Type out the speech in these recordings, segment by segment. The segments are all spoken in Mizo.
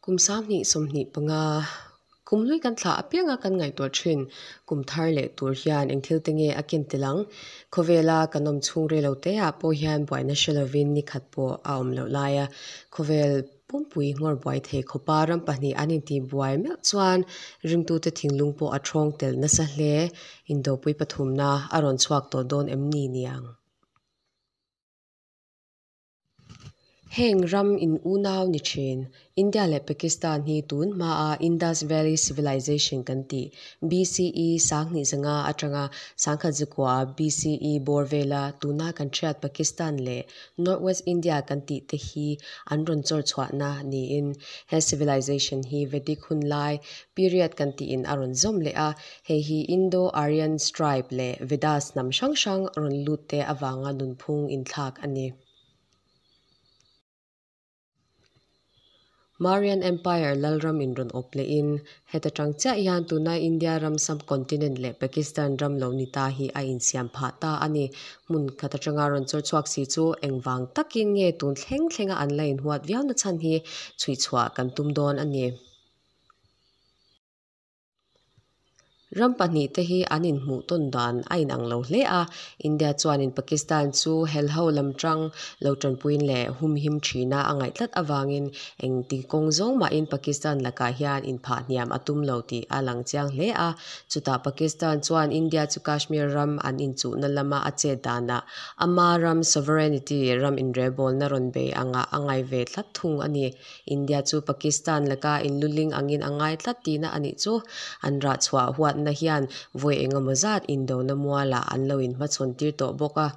Kum 2025 kum hlui kan thlah apianga kan ngaihtuah thin kum thar leh tur hian eng thil te nge a ken tel ang? Khawvela kan awm chhung rei lo te ah pawh hian buaina hre lovin ni khat pawh a awm loh lai a, khawvel pumpui ngawr buai thei khawpa ram pahnih an intih buai meuh chuan ringtute thinlung pawh a thawng tel nasa hle. Indopui pathumna a rawn chhuak tawh dawn em ni niang? Heng ram in unau ni thin, India leh Pakistan hi tun hmaa Indus Valley Civilization kan tih, BCE 2500 atanga 1900 BCE bawr vela tuna kan hriat Pakistan leh North West India kan tih te hi an rawn chawr chhuahna niin he civilization hi Vedic hun lai period kan tiin a rawn zawm leh a, hei hi Indo-Aryan tribe leh Vedas hnam hrang hrang rawn lut te avanga nunphung inthlak a ni. Mauryan Empire lalram in rawn awp lehin heta tang chiah hian tuna India ram subcontinent leh Pakistan ram lo ni ta hi a insiam phah ta a ni. Hmun khat atanga rawn chawr chhuak si chu engvang takin nge tun thleng thlenga an la inhuat viau na chhan hi chhuihchhuah kan tum dawn a ni. Ram pahnih te hi an inhmuh tawn dan a inang lo hle a, India chuanin Pakistan chu helho lam tang lo tanpuiin leh humhim thina a ngaih tlat avangin engti kawng zawng mahin Pakistan lakah hian inphah hniam a tum lo tih a lang chiang hle a. Chutah Pakistan chuan India chu Kashmir ram an inchuhna lama a chet danah ama ram sovereignty ram inrelbawlna rawn bei angah a ngai ve tlat thung a ni. India chu Pakistan laka inluling angin a ngai tlat tihna a nih chu. An rah chhuah huatna hian vawi engemaw zat indona mualah an lo inhmachhawn tir tawh bawk a.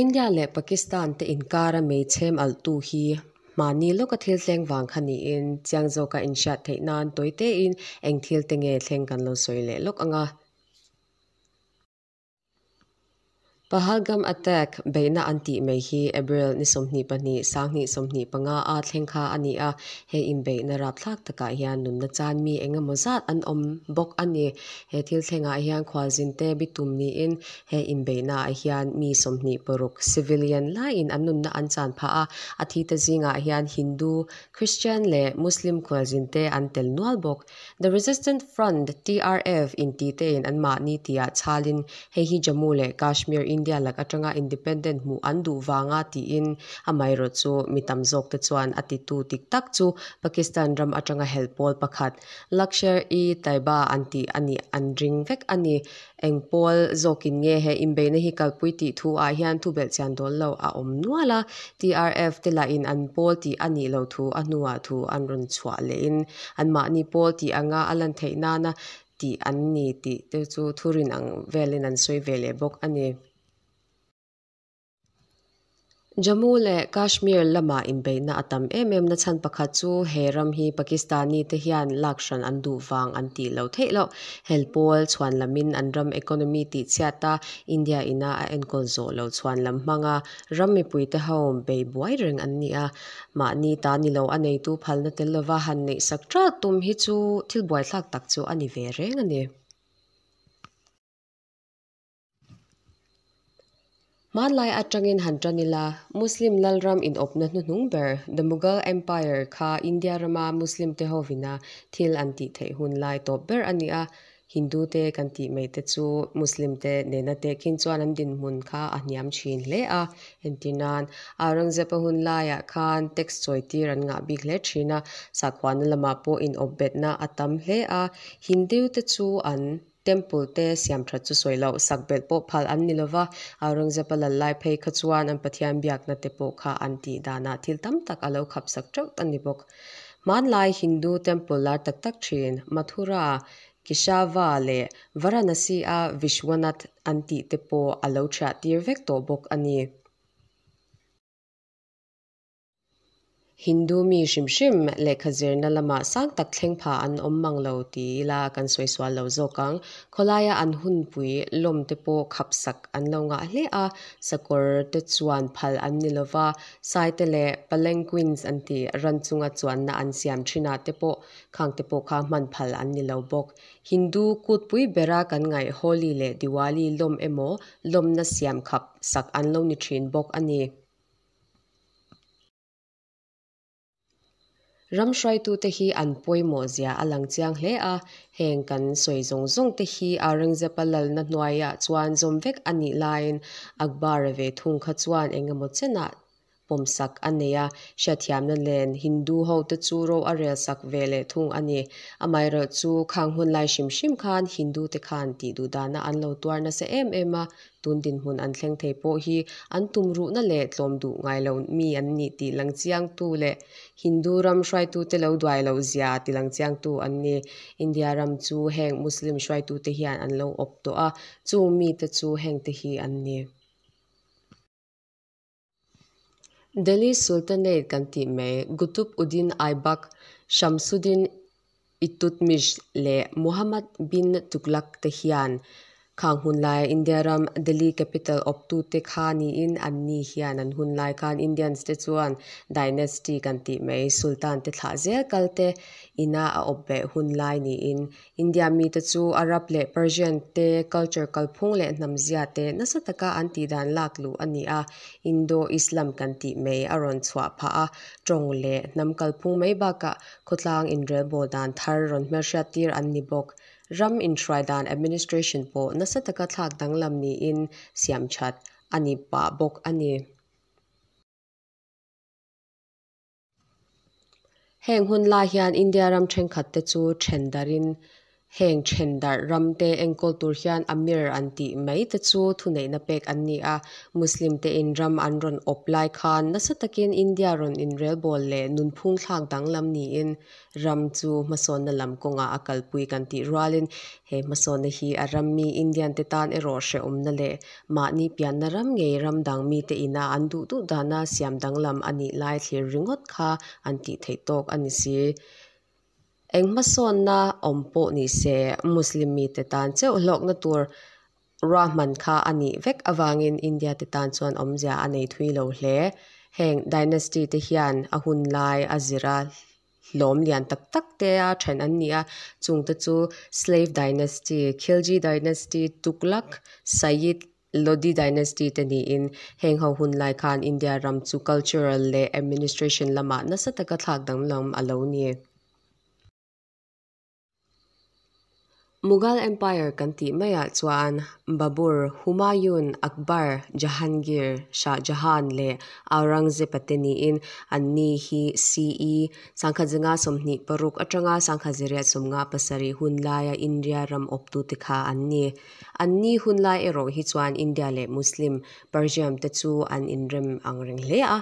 India leh Pakistan te inkara meichhem alhtu hi mahni lawka thil thleng vang kha niin chiang zawka inhriat theih nan tawi tein eng thil te nge thleng kan lo sawi leh lawk ang a. Pahalgam attack beihna an tih mai hi April ni 22, 2025 a thleng kha a ni a, he inbeihna rapthlak takah hian nunna chan mi engemaw zat an awm bawk a ni. He thil thlengah hian khualzin te bitum niin he inbeihna ah hian mi 26 civilian laiin an nunna an chan phah a, a thi te zingah hian Hindu, Christian leh Muslim khualzin te an tel nual bawk. The Resistance Front, TRF, inti tein anmahni tia chhalin hei hi Jammu leh Kashmir, India lak atanga independent hmuh an duh vanga tiin amaherawh chu mi tam zawk te chuan a titu dik tak chu Pakistan ram atanga helh pawl pakhat Lashkar-e-Taiba an tih a nih an ring vek a ni. Eng pawl zawkin nge he inbeihna hi kalpui tih thu ah hian thu belhchian dawl lo a awm nual a, TRF te lahin an pawl tih a nih loh thu a hnuah thu an rawn chhuah lehin anmahni pawl tih anga a lan theih nana tih an ni tih te chu thurin ang velin an sawi ve leh bawk a ni. Jammu leh Kashmir lamah inbeihna a tam em em na chhan pakhat chu he ram hi Pakistani te hian lak hran an duh vang an tih loh theih loh. Hel pawl chhuan lamin an ram economy tih chhiat a, India ina a enkawl zawh loh chhuan lam hmanga ram mipui te ho bei buai reng an ni a. Mahni ta ni lo a neitu phalna tel lova han neih sak tral tum hi chu thil buaithlak tak chu a ni ve reng a ni. Hmanlai atangin han tan ila, Muslim lalram inawpna hnuhnung ber The Mughal Empire kha India rama Muslim te hovina thil an tih theih hun lai tawp ber a ni a, Hindu te kan tih mai te chu Muslim te nena tehkhin chuan an dinhmun kha a hniam thin hle a. Entir nan, Aurangzeb-a hun laiah khan tax chawitir an ngah bik hle thin a, sakhuana lamah pawh inawpbetna a tam hle a, Hindu te chu an Temple te siam that chu sawi loh, sak belh pawh phal an ni lova, Aurangzeb-a lal lai phei kha chuan an Pathian biakna te pawh kha an tih danah thil tam tak a lo khap sak teuh a ni bawk. Hmanlai Hindu temple lar tak tak thin, Mathura, Keshava leh Varanasi-a Vishwanath an tih te pawh a lo thiah tir vek tawh bawk a ni. Hindu mi hrim hrim lehkha zirna lamah sang tak thleng pha an awm mang lo ti ila kan sawi sual lo zawk ang. Khawlaia an hunpui lawm te pawh khap sak an lo ngah hle a, sakawr te chuan phal an ni lova, sai te leh palanquins an tih ran chunga chuanna an siam thinah te pawh khang te pawh kha hman phal an ni lo bawk. Hindu kutpui bera kan ngaih Holi leh Diwali lawm emaw lawmna siam khap sak an lo ni thin bawk a ni. Ram hruaitute hi an pawimawh zia a lang chiang hle a, heng kan sawi zawng zawng te hi Aurangzeb-a lalna hnuaiah chuan zawm vek a nih laiin Akbar-a ve thung kha chuan engemaw chenah pawmsak a nei a, hriatthiamna nen Hindu hote chu ro a relsak ve leh thung a ni. Amaherawhchu khang hun lai hrim hrim khan Hindu te khan tih duh dana an lo tuar nasa em em a, tun dinhmun an thleng thei pawh hi an tumruhna leh tlawm duh ngai lo mi an nih tih lang chiangtu leh Hindu ram hruaitute lo duai loh zia ti lang chiangtu an ni. India ram chu heng Muslim hruaitute hian an lo awp tawh a, chung mite chu hengte hi an ni. Delhi Sultanate kan tih mai, Qutb Uddin Aibak, Shamsuddin Iltutmish leh Muhammad bin Tughlaq te hian khang hunlaia India ram Delhi capital awptute kha niin anni hian an hunlai khan Indians te chuan dynasty kan tih mai Sultan te thlah zel kal te ina a awp beh hunlai niin India mite chu Arab leh Persian te culture kalphung leh hnamzia te nasa taka an tihdan lak luh a ni a, Indo-Islam kan tih mai a rawn chhuah phah a, tawng leh hnam kalphung mai bakah khawtlang inrelbawl dan thar rawn hmelhriat tir an ni bawk. Ram inhruai dan administration pawh nasa taka thlak danglam niin siam that a ni pah bawk a ni. Heng hun lai hian India ram thenkhat te chu then darhin heng then darh ram te enkawl tur hian Amir an tih mai te chu thuneihna pek an ni a. Muslim te in ram an rawn awp lai khan nasa takin India rawn inrelbawl leh nunphung thlak danglam niin Ram chu hmasawnna lam kawngah a kalpui kan tih rualin he hmasawnna hi a ram mi Indian te tan erawh hrehawmna leh mahni pianna ram ngei ram dang mite ina an duh duh dana siam danglam a nih lai thlir ringawt kha an tih theih tawk a ni si. Eng hmasawnna awm pawh ni se Muslim mite tan cheuh hlawkna tur ruahman kha a nih vek avangin India te tan chuan awmzia a nei thui lo hle. Heng dynasty te hian a hun lai a zira hlawm lian tak tak te a then an ni a, chung te chu Slave dynasty, Khilji dynasty, Tughlaq, Sayyid, Lodi dynasty te niin heng ho hun lai khan India ram chu cultural leh administration lamah nasa taka thlak danglam a lo ni. Mughal Empire kan tih maiah chuan Babur, Humayun, Akbar, Jahangir, Shah Jahan leh Aurangzeb-a te niin anni hi CE sangkhat zinga 26 atanga sangkhat ziriat 57 hun laia India ram awptute kha an ni. Anni hun lai erawh hi chuan India leh Muslim Persian te chu an inrem ang reng hle a,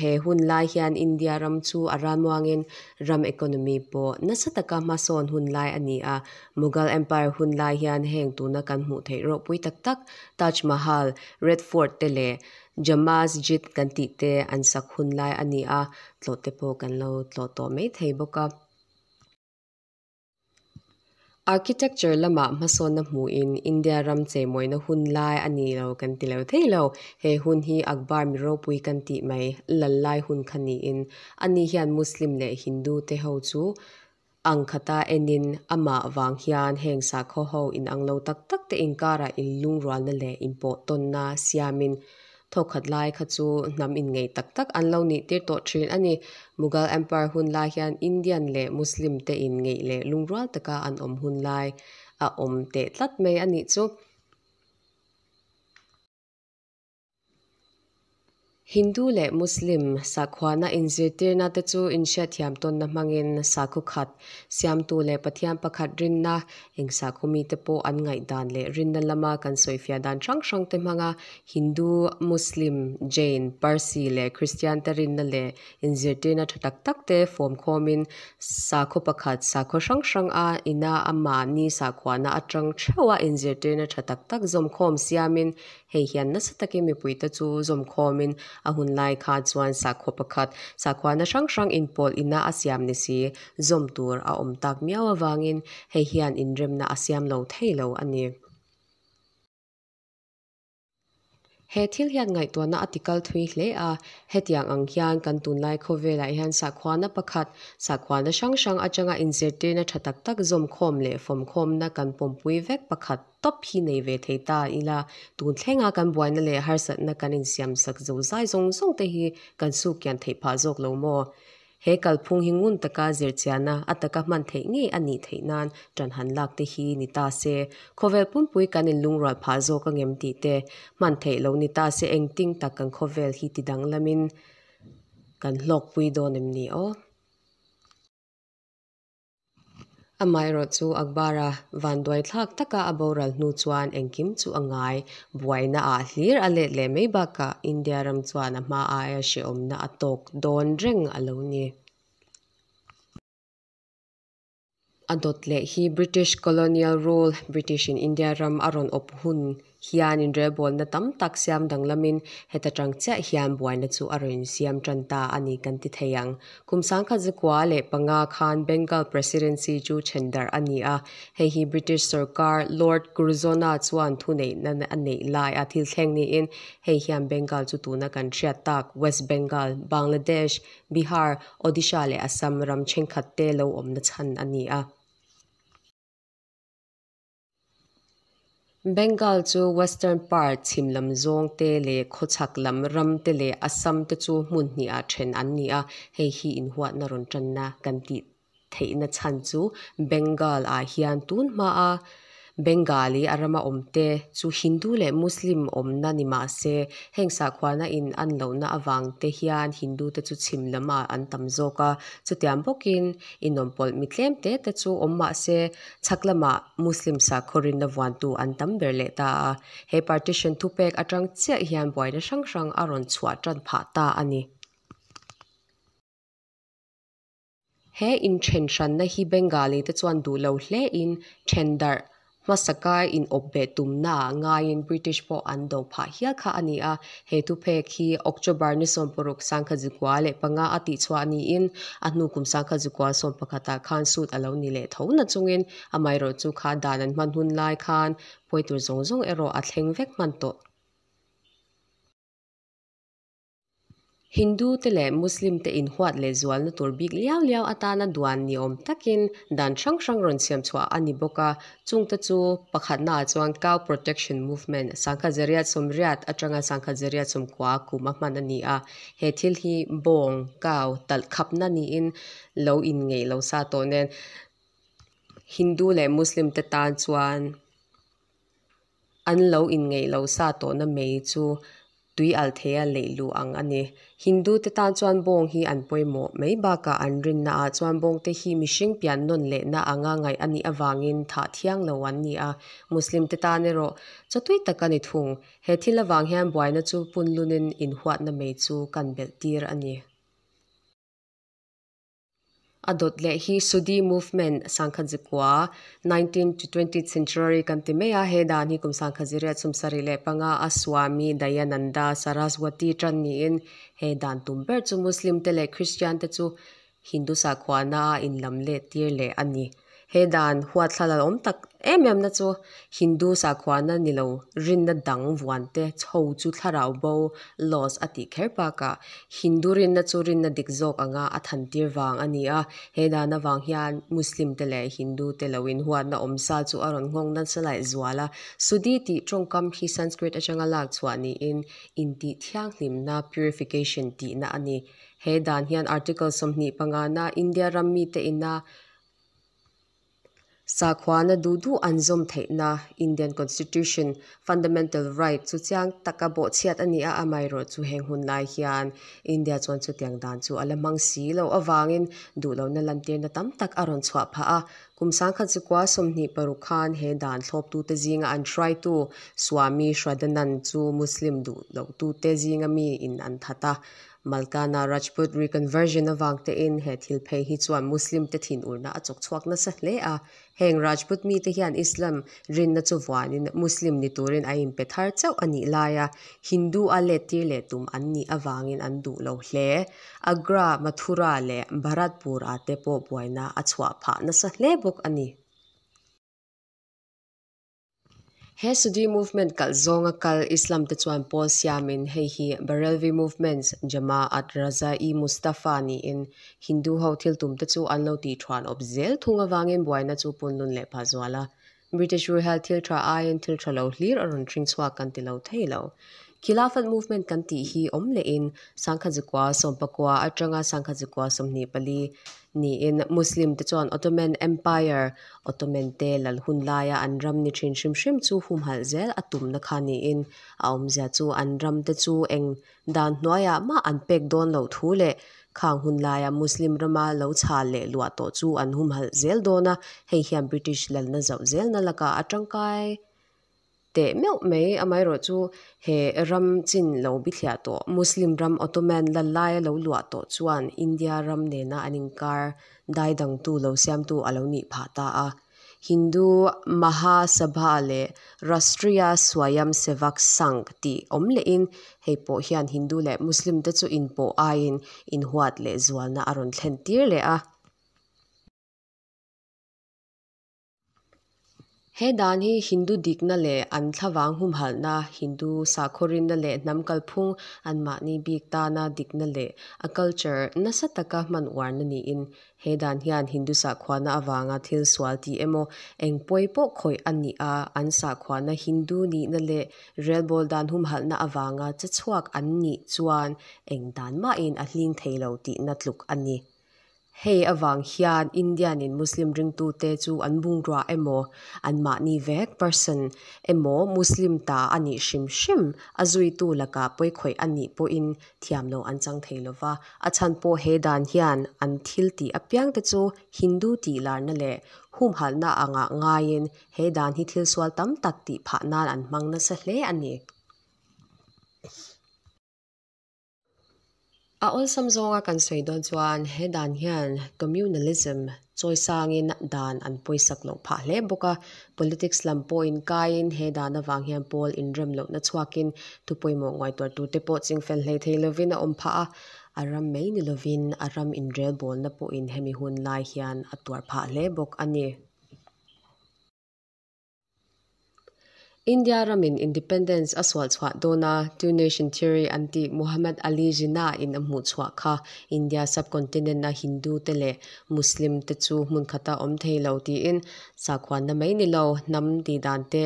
He hun lai hian India ram chu a ralmuangin ram economy pawh nasa taka hmasawn hun lai a ni a. Mughal Empire hun lai hian heng tuna kan hmuh theih ropui tak tak Taj Mahal, Red Fort te leh Jama Masjid kan tih te an sak hun lai a ni a, tlawh te pawh kan lo tlawh tawh mai thei bawk a. Architecture lamah hmasawnna hmuhin India ram cheimawina hun lai a ni lo kan ti lo thei lo. He hun hi Akbar mi ropui kan tih mai lal lai hun kha niin ani hian Muslim leh Hindu te ho chu ang khata enin amah vang hian heng sakhaw ho inang lo tak tak te inkarah inlungrualna leh inpawhtawnna siamin Thawkhat lai kha chu hnam inngeih tak tak an lo nih tir tawh thin a ni. Mughal Empire hun lai hian Indian leh Muslim te inngeih leh lungrual taka an awm hun lai a awm teh tlat mai a nih chu. Hindu leh Muslim sakhuana inzirtirna te chu inhriatthiam tawnna hmangin sakhaw khat siamtu leh Pathian pakhat rinna Eng sakhaw mite pawh an ngaihdan leh rinna lama kan sawifiah dan hrang hrang te hmanga Hindu, Muslim, Jain, Parsi leh Kristian te rinna leh inzirtirna tha tak tak te fawm khawmin sakhaw pakhat sakhaw hrang hrang a ina a mahni sakhuana atang theuha inzirtirna tha tak tak zawmkhawm siamin Hei hian nasa takin mipuite chu zawmkhawmin a hun lai kha chuan sakhua pakhat, sakhuana hrang hrang inpawlh ina a siam ni si, zawm tur a awm tak miau avangin hei hian inremna a siam lo thei lo a ni. He thil hian ngaihtuahna a tikal thui hle a, hetiang ang hian kan tunlai khawvelah hian sakhuana pakhat, sakhuana hrang hrang atanga inzirtirna tha tak tak zawmkhawm leh fawmkhawmna kan pawmpui vek pakhat, Tawp hi nei ve thei ta ila, tun thlenga kan buaina leh harsatna kan insiam sak zo zai zawng zawng te hi kan suk kian theih phah zawk lo maw? He kalphung hi ngun taka zirchiana a taka hman theih ngei a nih theih nan ṭan han lak te hi ni ta se, khawvel pumpui kan inlungrual phah zawk angem tih te hman theih lo ni ta se engtin tak kan khawvel hi ti danglamin kan hlawkpui dawn em ni aw? Amaherawhchu Akbar-a vanduai thlak taka a boral hnu chuan engkim chu a ngai buaina ah hlir a let leh mai bakah India ram chuan a hma aia hrehawmna a tawk dawn reng a lo ni. A dawt leh hi British Colonial Rule, British in India ram a rawn awp hun hian inrelbawlna tam tak siam danglamin heta tang chiah hian buaina chu a rawn insiam tan ta a ni kan ti thei ang. Kum 1905 khan Bengal Presidency chu then darh a ni a, hei hi British sorkar Lord Curzon-a chuan thuneihna a neih lai a thil thleng niin hei hian Bengal chu tuna kan hriat tak West Bengal, Bangladesh, Bihar, Odisha leh Assam ram thenkhat te lo awmna chhan a ni a. Bengal chu Western part chhim lam zawng te leh khawchhak lam ram te leh Assam te chu hmun hnihah then an ni a, hei hi inhuatna rawn tanna kan tih theihna chhan chu Bengal ah hian tun hmaa Bengali a rama awmte chu Hindu leh Muslim awmna ni mah se, heng sakhuana in an lohna avang te hian Hindu te chu chhim lamah an tam zawk a, chutiang bawkin inawmpawlh mi tlem te te chu awm mah se, chhak lamah Muslim sakhaw rinna vuantu an tam ber leh ta a. He partition thupek atang chiah hian buaina hrang hrang a rawn chhuah tan phah ta a ni. He inthen hranna hi Bengali te chuan duh lo hlein then darh hmasaka inawp beh tumnaah ngaiin British pawh an do phah hial kha a ni a. He thuphek hi October ni 16, 1905 a tihchhuah niin a hnu kum 1911ah khan sut a lo ni leh tho na chungin amaherawhchu kha dan an hman hun lai khan pawi tur zawng zawng erawh a thleng vek hman tawh. Hindu te leh Muslim te inhuat leh zualna tur bik liau liau atana duan ni awm takin dan hrang hrang rawn siam chhuah a ni bawk a, chungte chu pakhatnaah chuan Cow Protection Movement 1980 atanga 1990 kum a hman a ni a, he thil hi bawng, cow, talh khapna niin lo inngeih lo sa tawh nen Hindu leh Muslim te tan chuan An lo inngeih lo sa tawhna mei chu tui alh theia leih luh ang a ni. Hindu te tan chuan bawng hi an pawimawh mai bakah an rinna ah chuan bawng te hi mihring pian nawn lehna anga ngaih a nih avangin thah thiang lo an ni a, Muslim te tan erawh chaw tui tak a ni thung. He thil avang hian buaina chu punlunin inhuatna mei chu kan belh tir a ni. A dawt leh hi Sudhi Movement, 1919, 19 to 20th century, kan ti mai a, he dan hi kum 1975 a Swami Dayananda Saraswati tan niin he dan tum ber chu Muslim te leh Christian te chu Hindu sakhuana a inlam let tir leh a ni. He dan huatthlala awm tak em em na chu Hindu sakhuana ni lo rinna dang vuan te chho chu thlarau bo, lost, a tih kher bakah Hindu rinna chu rinna dik zawk anga a than tir vang a ni a. He dan avang hian Muslim te leh Hindu te lo inhuatna awm sa chu a rawn nghawng nasa laih zual a. Sudhi tih tawngkam hi Sanskrit atanga lak chhuah niin intih thianghlimna, purification, tihna a ni. He dan hian Article 25 na India ram mite ina Sakhuana duh duh an zawm theihna Indian Constitution, Fundamental Right, chu chiang taka bawhchhiat a ni a, amaherawhchu heng hun lai hian India chuan chutiang dan chu a la hmang si lo avangin duhlohna lantirna tam tak a rawn chhuah phah a. Kum 1926 khan he dan thlawptute zinga an hruaitu Swami Shraddhanand chu Muslim duhlohtute zinga miin an that a, Malkana Rajput reconversion avang tein he thil phei hi chuan Muslim te thinurna a chawk chhuak nasa hle a. Heng Rajput mite hian Islam rinna chu vuanin Muslim ni turin a inpe thar chauh a nih laia Hindu a let tir leh tum an nih avangin an duh lo hle. Agra, Mathura leh Bharatpur ah te pawh buaina a chhuah phah nasa hle bawk a ni. He Sudhi Movement kalh zawnga kal Islam te chuan pawl siamin hei hi Barelvi Movements, Jama'at Raza-i-Mustafa niin Hindu ho thil tum te chu an lo tih thuan awp zel thung avangin buaina chu punlun leh phah zual a. British Ruihal thil tha aiin thil tha lo hlir a rawn hring chhuak kan ti lo thei lo. Khilafat movement kan tih hi awm lehin 1919 atanga 1924 niin Muslim te chuan Ottoman Empire, Ottoman te lal hun laia an ram ni thin hrim hrim chu humhalh zel a tumna kha niin a awmzia chu an ram te chu eng dan hnuaiah mah an pek dawn loh thu leh khang hun laia Muslim rama lo chhal leh luah tawh chu an humhalh zel dawn a, hei hian British lalna zauh zelna lakah a tangkai teh meuh mai. Amaherawhchu he ram chin lo bithliah tawh Muslim ram Ottoman lal laia lo luah tawh chuan India ram nena an inkar daidangtu lo siamtu a lo nih phah ta a. Hindu Mahasabha leh Rashtriya Swayamsevak Sangh tih awm lehin hei pawh hian Hindu leh Muslim te chu inpawh aiin inhuat leh zualna a rawn thlen tir leh a. He dan hi Hindu dikna leh an thlavang humhalhna, Hindu sakhawrinna leh hnam kalphung anmahni bik tana dikna leh a culture nasa taka hman uarna niin he dan hian Hindu sakhuana avanga thil sual tih emaw eng pawi pawh khawih a nih a, an sakhuana Hindu nihna leh relbawl dan humhalhna avanga che chhuak an nih chuan eng dan mahin a hling thei lo tihna tluk a ni. Hei avang hian Indian-in Muslim ringtute chu an bungrua emaw, anmahni vek, person, emaw Muslim ta a nih hrim hrim a zuitu lakah pawikhawih a nih pawhin thiam lo an chang thei lo va. A chhan pawh he dan hian an thil tih apiangte chu Hindu tih larna leh humhalhna angah ngaiin he dan hi thil sual tam tak tih phah nan an hmang nasa hle a ni. A awlsam zawnga kan sawi dawn chuan he dan hian communalism chawisangin dan an pawisak loh phah hle bawk a. Politics lam pawh inkaiin he dan avang hian pawl inrem lohna chhuakin thu pawimawh ngaihtuah turte pawh chingfel hlei thei lovin a awm phah a. A ram mai ni lovin a ram inrelbawlna pawhin hemi hun lai hian a tuar phah hle bawk a ni. India ramin independence a sual chhuah dawn a, Two Nation Theory an tih Muhammad Ali Jinnah in a hmuh chhuah kha India subcontinent a Hindu te leh Muslim te chu hmun khata awm thei lo tiin sakhuanna mai ni lo hnam tihdan te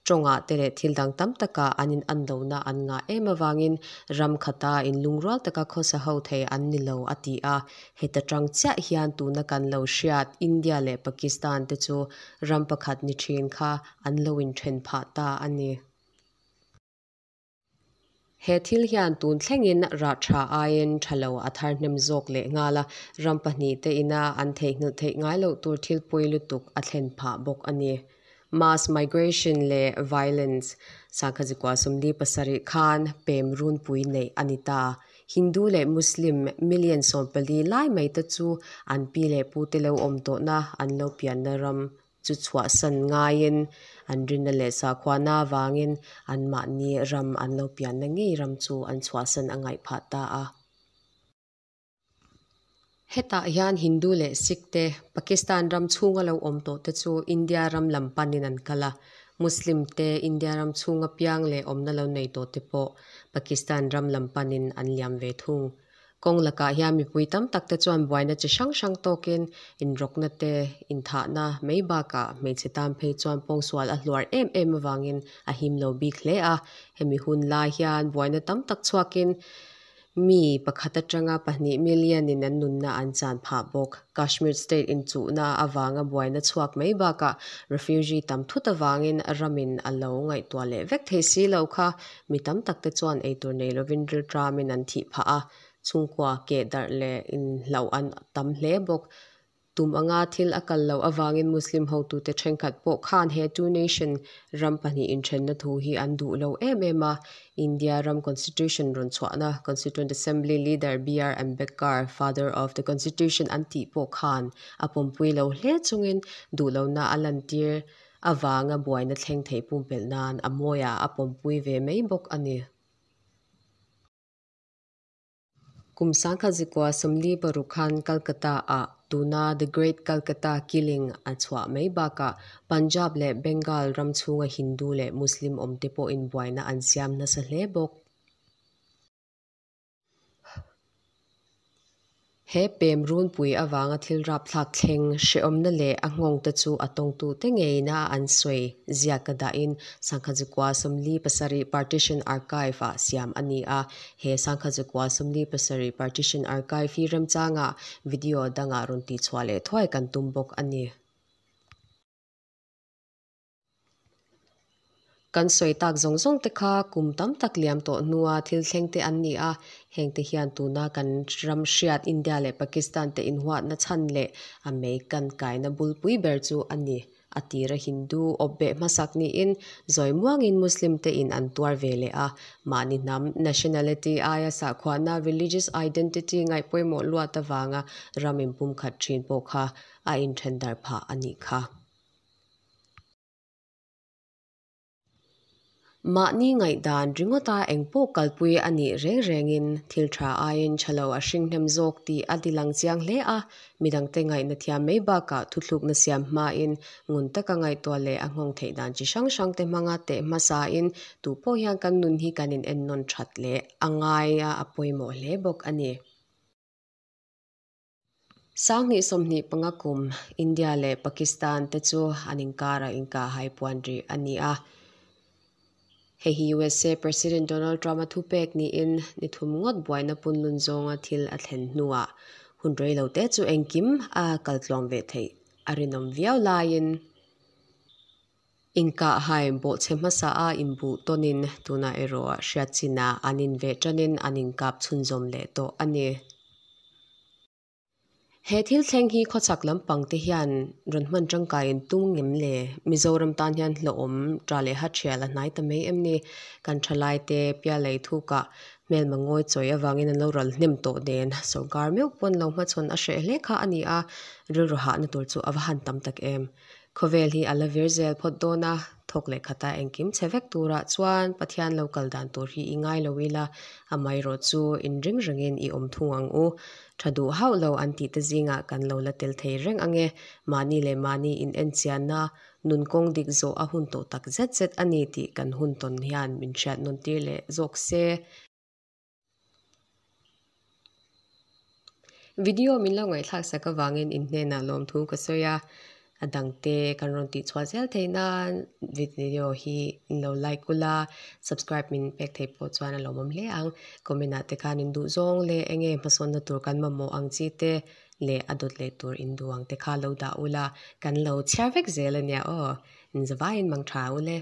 tawngah te leh thil dang tam takah an in an lohna an ngah em avangin ram khata inlungrual taka khawsa ho thei an ni lo a ti a. Heta tang chiah hian tuna kan lo hriat India leh Pakistan te chu ram pakhat ni thin kha an lo inthen phah ta a ni. He thil hian tun thlengin rah tha aiin tha lo a thar hnem zawk leh nghal a, ram pahnih te ina an theihnghilh theih ngai loh tur thil pawi lutuk a thlen phah bawk a ni. Mass migration leh violence, Sangkhazikua 47 khan pem runpui neih a ni ta. Hindu leh Muslim million 14 lai mai te chu an pi leh pu te lo awm tawhna an lo pianna ram chu chhuahsan ngaiin an rinna leh sakhuana avangin anmahni ram an lo pianna ngei ram chu an chhuahsan a ngaih phah ta a. Hetah hian Hindu leh Sikh te Pakistan ram chhunga lo awm tawh te chu India ram lam panin an kal a, Muslim te India ram chhunga piang leh awmna lo nei tawh te pawh Pakistan ram lam panin an liam ve thung. Kawng lakah hian mipui tam tak te chuan buaina chi hrang hrang tawkin inrawkna te, inthahna mai bakah hmeichhe tan phei chuan pawngsual a hluar em em avangin a him lo bik hle a. Hemi hun lai hian buaina tam tak chhuakin mi pakhat atanga pahnih million in an nunna an chan phah bawk. Kashmir state inchuhna avanga buaina chhuak mai bakah refugee tam thut avangin ramin a lo ngaihtuah leh vek thei si lo kha mi tam tak te chuan eitur nei lovin rilṭamin an thih phah a, chhungkua keh darh leh inhlauh an tam hle bawk. Tum anga thil a kal loh avangin Muslim hotute thenkhat pawh khan he two nation ram pahnih inthenna thu hi an duh lo em em a. India ram constitution rawn chhuahna Constituent Assembly leader BR Ambedkar, father of the constitution an tih pawh khan a pawmpui lo hle chungin duh lohna a lantir avanga buaina thleng thei pumpelh nan a mawiah a pawmpui ve mai bawk a ni. Kum 1946 khan Calcutta ah tuna The Great Calcutta Killing a chhuah mai bakah Punjab leh Bengal ram chhunga Hindu leh Muslim awm te pawhin buaina an siam nasa hle bawk. He pem runpui avanga thil rapthlak thleng hrehawmna leh a nghawngte chu a tawngtute ngeina an sawi ziak ka dahin Sangkhazukua 47 Partition Archive-ah siam a ni a. He Sangkhazukua 47 Partition Archive hi remchangah video dangah rawn tihchhuah leh thuai kan tum bawk a ni. Kan sawi tak zawng zawng te kha kum tam tak liam tawh hnua thil thleng te an ni a, heng te hian tuna kan ram hriat India leh Pakistan te inhuatna chhan leh a mei kan kaina bulpui ber chu a ni. A tira Hindu awpbeh hmasak niin zawi muangin Muslim te in an tuar ve leh a, mahni hnam, nationality, aia sahkhuahna, religious identity, ngaih pawimawh luat avanga ram inpumkhat thin pawh kha a inthen darh phah a nih kha. Mahni ngaihdan ringawta engpawh kalpui a nih reng rengin thil tha aiin tha lo a hring hnem zawk tih a ti lang chiang hle a, midangte ngaihna thiam mai bakah thuthlukna siam hmain ngun taka ngaihtuah leh a nghawng theih dan chi hrang hrangte hmanga teh hmasain tupawh hian kan nun hi kan in ennawn that leh a ngai a, a pawimawh hle bawk a ni. 2025 kum India leh Pakistan te chu an inkara inkahhai puan rih a ni a. Hei hi USA President Donald Trump-a thupek niin ni thum ngawt buaina punlun zawnga thil a thlen hnuah hun rei lo te chu engkim a kaltluang ve theih a rinawm viau laiin Inkahhai bawhchhe hmasa a inbuh tawnin tunah erawh hriat chinah an inveh tanin an inkap chhunzawm leh tawh a ni. He thil thleng hi khawchhak lampang te hian rawn hman tangkai in tum ngem le? Mizoram tan hian hlawhawm ta leh ha thial a hnai ta mai em ni? Kan thalai te pialei thukah hmelma ngawi chawi avangin an lo ral hnem tawh nen sawrkar meuh pawn lo hmachhawn a hreh hle kha a ni a, rilru hahna tur chu a va han tam tak em. Khawvel hi a la vir zel phawt dawn a, thawk leh khata engkim chhe vek turah chuan Pathian lo kal dan tur hi i ngai lo ila, amaherawh chu inring rengin i awm thung ang u. Tha duh hauh lo an tih te zingah kan lo la tel thei reng ang e, mahni leh mahni in enchianna nun kawng dik zawh a hun tawh tak zet zet a ni tih kan hun tawn hian min hriat nawn tir leh zawk se. Video min lo ngaihthlak sak avangin in hnenah lawmthu ka sawi a, a dangte kan rawn tihchhuah zel theih nan video hi in lo like ula, subscribe min pek theih pawh chuan a lawmawm hle ang. Comment ah te khan in duh zawng leh eng nge hmasawnna tur kan mamawh ang chi te leh a dawt leh tur in duh ang te kha lo dah ula, kan lo chhiar vek zel a nia aw. Inzavaiin mang tha ule.